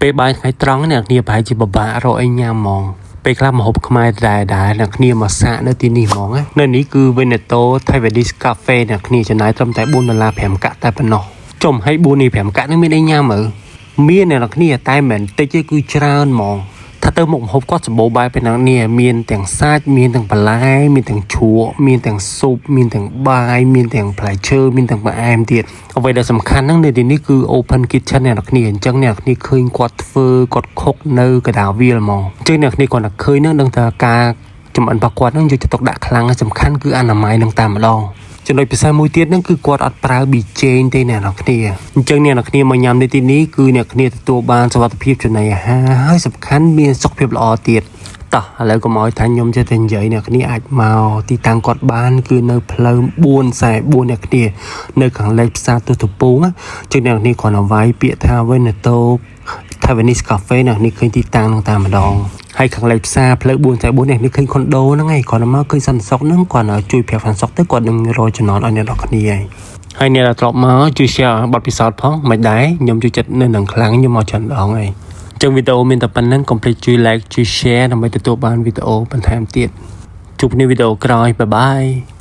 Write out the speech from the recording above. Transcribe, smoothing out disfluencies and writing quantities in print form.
ពេលបាយថ្ងៃត្រង់អ្នកគ្នាប្រហែលជាពិបាករកអីញ៉ាំហ្មងពេលខ្លះមកហូបខ្មែរដែរដែរអ្នកគ្នាមកសាកនៅទីនេះហ្មងណានៅនេះគឺ Veneto Taiwanese Cafe អ្នកគ្នាចំណាយត្រឹមតែ4ដុល្លារ5កាក់តែប៉ុណ្ណោះចុំឲ្យ4នេះ5កាក់នឹងមានអីញ៉ាំមើលមានអ្នកគ្នាតែមិនតិចទេគឺច្រើនហ្មងថាទៅមុខម្ហូបគាត់សម្បូរបែបពេលហ្នឹងនេះមានទាំងសាច់មានទាំងបន្លែមានទាំងជ្រក់មានទាំងស៊ុបមានទាំងបាយមានទាំងផ្លែឈើមានទាំងផ្អែមទៀតអ្វីដែលសំខាន់ហ្នឹងនៅទីនេះគឺ open kitchen អ្នកនរគ្នាអញ្ចឹងអ្នកនរគ្នាឃើញគាត់ធ្វើគាត់ cook នៅកណ្ដាលវាលហ្មងអញ្ចឹងអ្នកនរគ្នាគាត់តែឃើញហ្នឹងដឹងថាការចម្អិនរបស់គាត់ហ្នឹងយកចិត្តទុកដាក់ខ្លាំងហើយសំខាន់គឺអនាម័យនឹងតែម្ដងចំណុចពិសេសមួយទៀតហ្នឹងគឺគាត់អត់ប្រើប៊ីចេងទេអ្នកនរគ្នាអញ្ចឹងអ្នកនរគ្នាមកញ៉ាំនៅទីនេះគឺអ្នកគ្នាទទួលបានសុវត្ថិភាពចំណីអាហារហើយសំខាន់មានសុខភាពល្អទៀតតោះឥឡូវកុំឲ្យថាខ្ញុំចេះតែនិយាយអ្នកគ្នាអាចមកទីតាំងគាត់បានគឺនៅផ្លូវ444អ្នកគ្នានៅខាងលិចផ្សារទស្សពងជាងអ្នកគ្នាគ្រាន់តែវាយពាក្យថា Veneto Taiwanese Cafe អ្នកនេះឃើញទីតាំងនឹងតែម្ដងហើយខាងលេខផ្សារផ្លូវ444នេះនេះឃើញខុនដូហ្នឹងឯងគ្រាន់តែមកឃើញសន្តិសុខហ្នឹងគ្រាន់តែជួយប្រាប់សន្តិសុខទៅគាត់នឹងរកចំណតឲ្យអ្នកនរគ្នាហើយហើយអ្នកដែលត្រឡប់មកជួយ share បទពិសោធន៍ផងមិនដែរខ្ញុំជួយចិត្តនៅនឹងខ្លាំងខ្ញុំមកច្រើនដងហើយអញ្ចឹងវីដេអូមានតែប៉ុណ្្នឹងកុំភ្លេចជួយ like ជួយ share ដើម្បីទទួលបានវីដេអូបន្ថែមទៀតជួបគ្នាវីដេអូក្រោយ bye bye.